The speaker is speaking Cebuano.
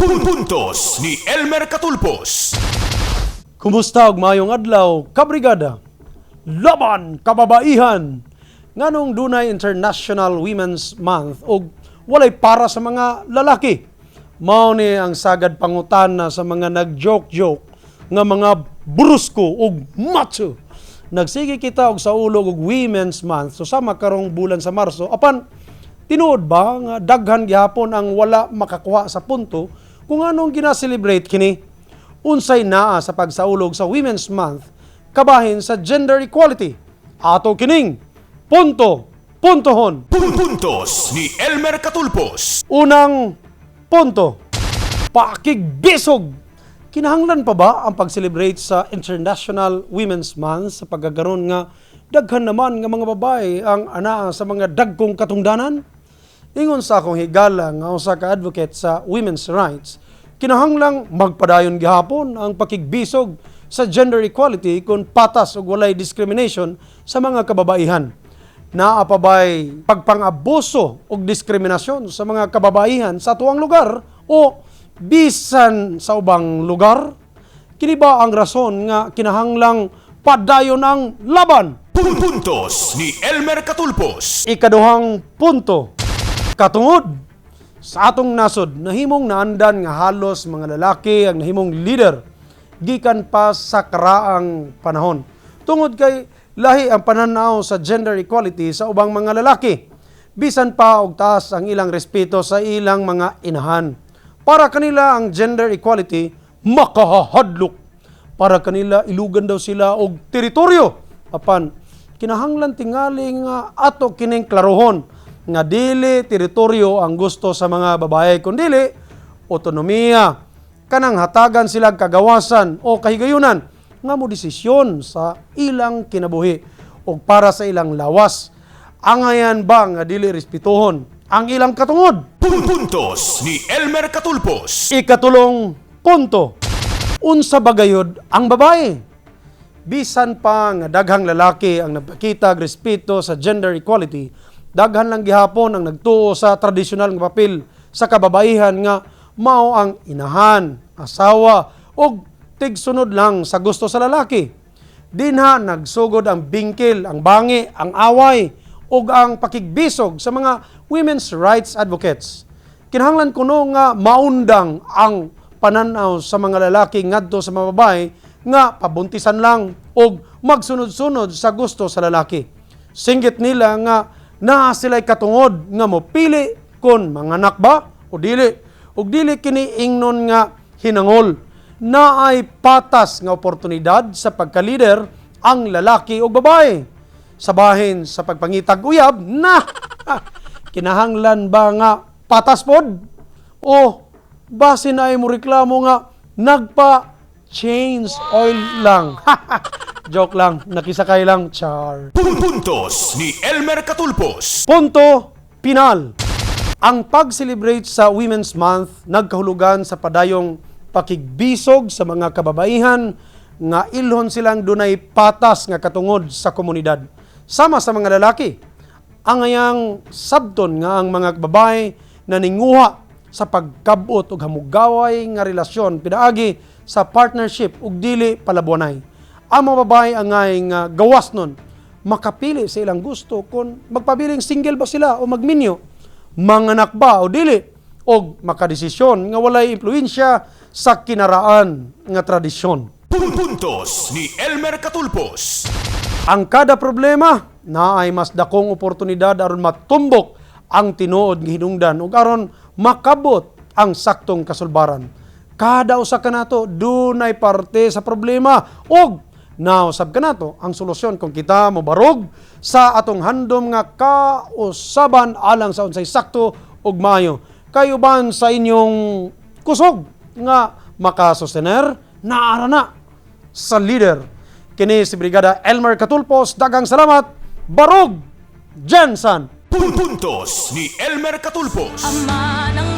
Puntos ni Elmer Katulpos. Kumusta og maayong adlaw, kabrigada? Laban kababaihan! Nganong dunay International Women's Month og walay para sa mga lalaki? Mao ni ang sagad pangutana sa mga nag-joke-joke nga mga brusko og macho. Nagsige kita og saulog og Women's Month so sama karong bulan sa Marso. Apan tinuod ba nga daghan gihapon ang wala makakuha sa punto kung anong gina-celebrate kini? Unsay naa sa pagsaulog sa Women's Month kabahin sa gender equality? Ato kining punto puntohon. Puntos ni Elmer Katulpos. Unang punto, pakigbisog. Kinahanglan pa ba ang pag-celebrate sa International Women's Month sa pagkakaron nga daghan naman nga mga babae ang anaa sa mga dagkong katungdanan? Ingon sa akong higala nga usa ka advocate sa women's rights, kinahanglang magpadayon gihapon ang pakigbisog sa gender equality kung patas ug walay discrimination sa mga kababaihan. Naa pa ba'y pagpangabuso ug diskriminasyon sa mga kababaihan sa atuang lugar o bisan sa ubang lugar? Kini ba ang rason nga kinahanglang padayon ang laban? Puntos ni Elmer Katulpos. Ikaduhang punto, katungod sa atong nasod, nahimong naandan nga halos mga lalaki ang nahimong leader gikan pa sa karaang panahon. Tungod kay lahi ang pananaw sa gender equality sa ubang mga lalaki. Bisan pa og taas ang ilang respeto sa ilang mga inahan. Para kanila, ang gender equality makahadlok. Para kanila, ilugan daw sila og teritoryo. Apan kinahanglan tingali nga ato kining klarohon nga dili teritoryo ang gusto sa mga babae kundili otonomiya, kanang hatagan sila kagawasan o kahigayunan nga mo desisyon sa ilang kinabuhi o para sa ilang lawas. Angayan ba nga dili respetuhon ang ilang katungod? Puntos ni Elmer Katulpos. Ikatulong punto. Unsa ba gayod ang babae? Bisan pa nga daghang lalaki ang nagpakita og respeto sa gender equality, daghan lang gihapon ang nagtuo sa tradisyonal nga papel sa kababaihan nga mao ang inahan, asawa ug tigsunod lang sa gusto sa lalaki. Dinha nagsugod ang bingkil, ang bangi, ang away ug ang pakigbisog sa mga women's rights advocates. Kinahanglan kuno nga maundang ang pananaw sa mga lalaki ngadto sa mga babae nga pabuntisan lang og magsunod-sunod sa gusto sa lalaki. Singgit nila nga naa sila'y katungod nga mopili kon manganak ba o dili. Ug dili kini ingnon nga hinangol. Naay patas nga oportunidad sa pagka-leader ang lalaki o babae. Sa bahin sa pagpangitag uyab na, kinahanglan ba nga patas pod? O base na ay mo reklamo nga nagpa change oil lang. Joke lang, nakisakay lang, char. Puntos ni Elmer Katulpos. Punto pinal. Ang pag-celebrate sa Women's Month nagkahulugan sa padayong pakigbisog sa mga kababaihan nga ilhon silang dunay patas nga katungod sa komunidad. Sama sa mga lalaki, angayang sabton nga ang mga babae na ninguha sa pagkabot og hamugaway nga relasyon pinaagi sa partnership ug dili palabuanay. Ang mga babae angay nga gawas nun makapili sa ilang gusto kung magpabiling single ba sila o magminyo, manganak ba o dili, og makadesisyon nga walay impluensya sa kinaraan nga tradisyon. Puntos ni Elmer Katulpos. Ang kada problema na ay mas dakong oportunidad aron matumbok ang tinuod nga hinungdan ug aron makabot ang saktong kasulbaran. Kada usa kanato dunay parte sa problema ug nausab kanato ang solusyon kung kita mobarog sa atong handom nga kausaban alang sa unsay sakto ug maayo. Kayo ban sa inyong kusog nga makasustener, naara na sa leader. Kini si Brigada Elmer Katulpos. Daghang salamat. Barog Jensen. Puntos ni Elmer Katulpos. Ama ng